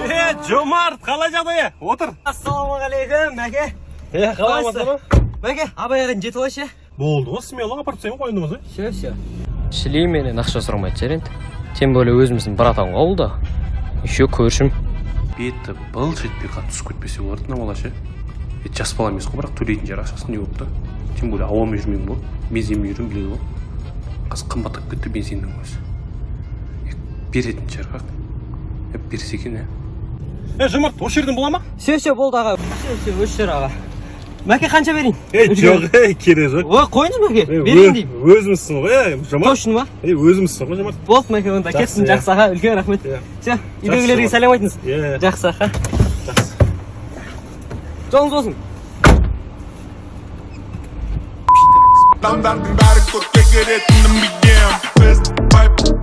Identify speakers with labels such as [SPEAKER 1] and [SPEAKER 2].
[SPEAKER 1] Е, Жомарт, қалай жағдай? Отыр.
[SPEAKER 2] Ассалаумағалейкум, Мәке.
[SPEAKER 1] Е, қалай?
[SPEAKER 2] Қалайсыз?
[SPEAKER 1] Амансың ба?
[SPEAKER 2] Мәке, Абай ағайын жетіп алайыншы.
[SPEAKER 1] Болды ғой, смело апарып тастаймын ғой енді.
[SPEAKER 2] Все, все. Шіли менен ақша сұрамайды шығар енді. Тем более өзіміздің братан ғой ол да. Еще көршім.
[SPEAKER 3] Беті былш етпей қатты түсіп кетпесе болады мына бала ше. Е, жас бала емес қой, бірақ төлейтін жер ақшасын не болыпты? Тем более ауамен жүрмеймін ғой, бензинмен жүремін, біледі ғой. Қазір қымбаттап кетті бензиннің өзі. Е, беретін шығар бірақ. Е, берсе екен, е.
[SPEAKER 1] Е, Жомарт, осы жерден бола ма?
[SPEAKER 2] Все, все, болды, аға. Все, все, осы жер, аға. Мәке, қанша берейін?
[SPEAKER 1] Е, жоқ, е, керек жоқ.
[SPEAKER 2] Ой, қойыңыз, Мәке. Берейін деймін.
[SPEAKER 1] Өзімізсің ғой, е, Жомарт.
[SPEAKER 2] Точно ма?
[SPEAKER 1] Е, өзімізсің ғой, Жомарт.
[SPEAKER 2] Болды, Мәке, онда
[SPEAKER 1] Жақсы,
[SPEAKER 2] кетсін,
[SPEAKER 1] иә.
[SPEAKER 2] Жақсы, аға, үлкен рахмет.
[SPEAKER 1] Иә.
[SPEAKER 2] Все, үйдегілерге
[SPEAKER 1] Жомарт.
[SPEAKER 2] Сәлем айтыңыз.
[SPEAKER 1] Иә.
[SPEAKER 2] Жақсы, аға.
[SPEAKER 1] Жақсы.
[SPEAKER 2] Жолыңыз болсын.
[SPEAKER 4] Адамдардың бәрі көкке керетінін білгем. Фест, вайп.